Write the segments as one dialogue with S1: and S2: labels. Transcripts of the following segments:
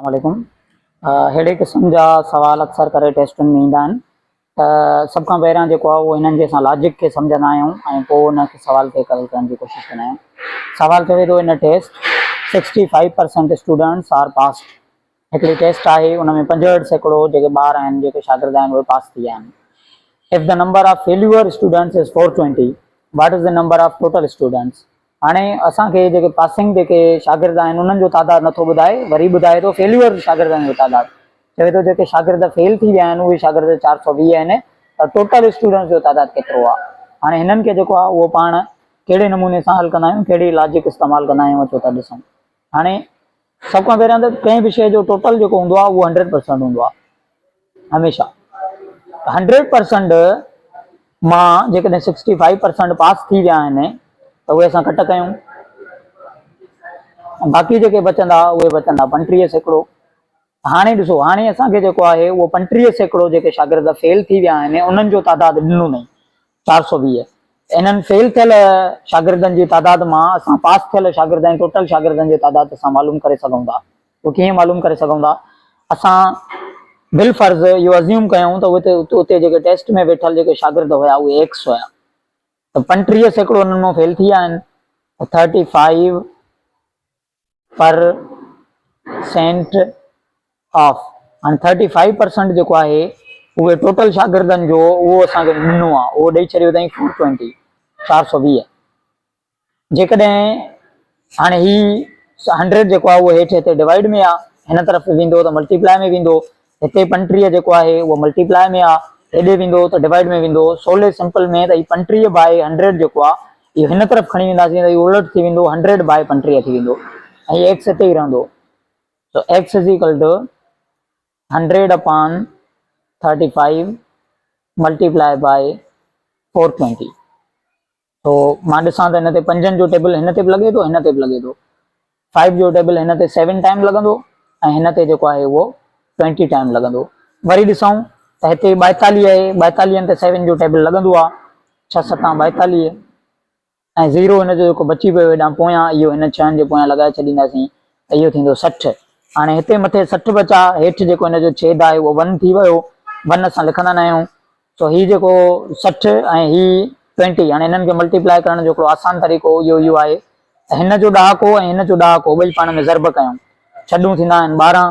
S1: السلام عليڪم اهڙي قسم جا سوال اڪثر ڪري ٽيسٽن ۾ ايندا آهن ته سڀ کان پهريان جيڪو آهي اهو هنن جي اسان لاجڪ کي سمجهندا آهيون ۽ پوء ان کي سوال کي حل ڪرڻ جي ڪوشش ڪندا آهيون سوال چوي ٿو ان test 65% students R passed هڪڙي ٽيسٽ آهي ان ۾ 65% جيڪي ٻار آهن جيڪي شاگرد آهن اهي پاس ٿي ويا آهن if the number of failure students is 420 what is the number of total students هاڻي اسان کي جيڪي پاسنگ جيڪي شاگرد آهن انهن جو تعداد نٿو ٻڌائي وري ٻڌائي ٿو فيليور شاگردن جو تعداد چوي ٿو جيڪي شاگرد فيل ٿي ويا آهن اهي شاگرد 420 آهن ته ٽوٽل اسٽوڊنٽس جو تعداد ڪيترو آهي هاڻي هنن کي جيڪو آهي اهو پاڻ ڪهڙي نموني سان حل ڪندا آهيون ڪهڙي لاجڪ استعمال ڪندا آهيون اچو ٿا ڏسون هاڻي سڀ کان پهريان ته ڪنهن به شيء جو ٽوٽل جيڪو هوندو آهي اهو 100% هوندو آهي هميشه 100% مان جيڪڏهن 65% پاس ٿي ويا آهن ته اهي اسان ڪٽ ڪيون باقي جيڪي بچندا اهي بچندا 35%. هاڻي ڏسو هاڻي اسان کي جيڪو آهي اهو 35% جيڪي شاگرد فيل ٿي ويا آهن انهن جو تعداد ڏنو اٿئي 420. انهن فيل ٿيل شاگردن جي تعداد مان اسان پاس ٿيل شاگرد ۽ ٽوٽل شاگردن جي تعداد اسان معلوم ڪري سگهون ٿا. اهو ڪيئن معلوم ڪري سگهون ٿا؟ اسان بالفرض اهو ازيوم ڪيون ته اهي اتي جيڪي ٽيسٽ ۾ ويٺل جيڪي شاگرد هيا اهي ايڪس هيا ته 35% انهن مان فيل ٿي ويا آهن ته 35% آف هاڻي 35% جيڪو آهي اهي ٽوٽل شاگردن جو اهو اسان کي ڏنو آهي اهو ڏئي ڇڏيو اٿائين 420 420. جيڪڏهن هاڻي هي 100 جيڪو آهي اهو هيٺ هتي ڊوائيڊ ۾ آهي هن طرف ويندو ته ملٽيپلائي ۾ ويندو هتي 35 جيڪو آهي اهو ملٽيپلائي ۾ آهي هيڏي ويندو ته ڊوائيڊ ۾ ويندو سولي سمپل ۾ ته هي 35 بائي 100 جيڪو آهي اهو هن طرف کڻي وينداسين ته اهو الٽ ٿي ويندو 100 بائي 35 ٿي ويندو ۽ ايڪس هتي ئي رهندو so X is equal to 100 upon 35 multiply by 420. So مان ڏسان ته هن تي پنجن جو ٽيبل هن تي به لڳي ٿو هن تي به لڳي ٿو. فائيو جو ٽيبل هن تي سيون ٽائيم لڳندو ۽ هن تي جيڪو آهي اهو ٽوئنٽي ٽائيم لڳندو. وري ڏسون ته هتي ٻائيتاليهه آهي، ٻائيتاليهن تي سيون جو ٽيبل لڳندو آهي، ڇهه ستان ٻائيتاليهه ۽ زيرو هن جو جيڪو بچي پيو هيڏانهن پويان اهو هن ڇهن جي پويان لڳائي ڇڏينداسين ته اهو ٿيندو 60. هاڻي هتي مٿي 60 بچا، هيٺ جيڪو هن جو ڇيد آهي اهو ون ٿي ويو، ون اسان لکندا نه آهيون. سو هي جيڪو 60 ۽ هي 20 هاڻي هنن کي ملٽيپلائي ڪرڻ جو هڪڙو آسان طريقو اهو اهو آهي ته هن جو ڏهاڪو ۽ هن جو ڏهاڪو ٻئي پاڻ ۾ ضرب ڪيون. ڇڏون ٿيندا آهن 12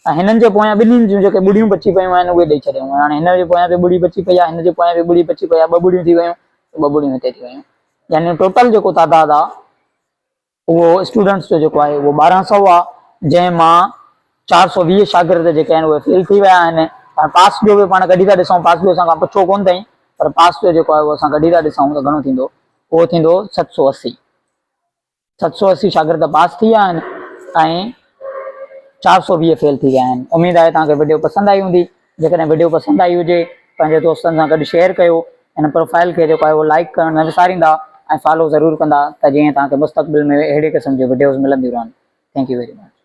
S1: ۽ هنن جي پويان ٻنهين جون جيڪي ٻڙيون بچي پيون آهن اهي ڏئي ڇڏيون. هاڻي هن جي پويان به ٻڙي بچي پئي آهي هن جي پويان به ٻڙي بچي پئي آهي ٻه ٻڙيون ٿي ويون ته ٻه ٻڙيون هتي ٿي ويون. يعني ٽوٽل جيڪو تعداد آهي اهو اسٽوڊنٽس جو جيڪو آهي اهو 1200 آهي جنهن مان 420 شاگرد جيڪي آهن اهي فيل ٿي ويا آهن. هاڻي پاس جو به پاڻ ڪڍي ٿا ڏسون، پاس جو اسان کان پڇيو ڪونه اٿئي پر پاس جو جيڪو آهي اهو اسان ڪڍي ٿا ڏسون ته گهڻو ٿيندو، اهو ٿيندو 780. 780 شاگرد پاس ٿي ويا آهن ۽ 420 فيل ٿي ويا آهن. اميد آهي توهان کي وڊيو پسند آئي هوندي. جيڪڏهن وڊيو پسند آئي هجي پنهنجي دوستن سان گڏ شيئر ڪيو. هن پروفائل کي جيڪو آهي اهو لائيڪ ڪرڻ نه وساريندا ۽ فالو ضرور ڪندا ته جيئن توهان کي مستقبل ۾ اهڙي قسم جون وڊيوز ملنديون رهن. Thank you very much.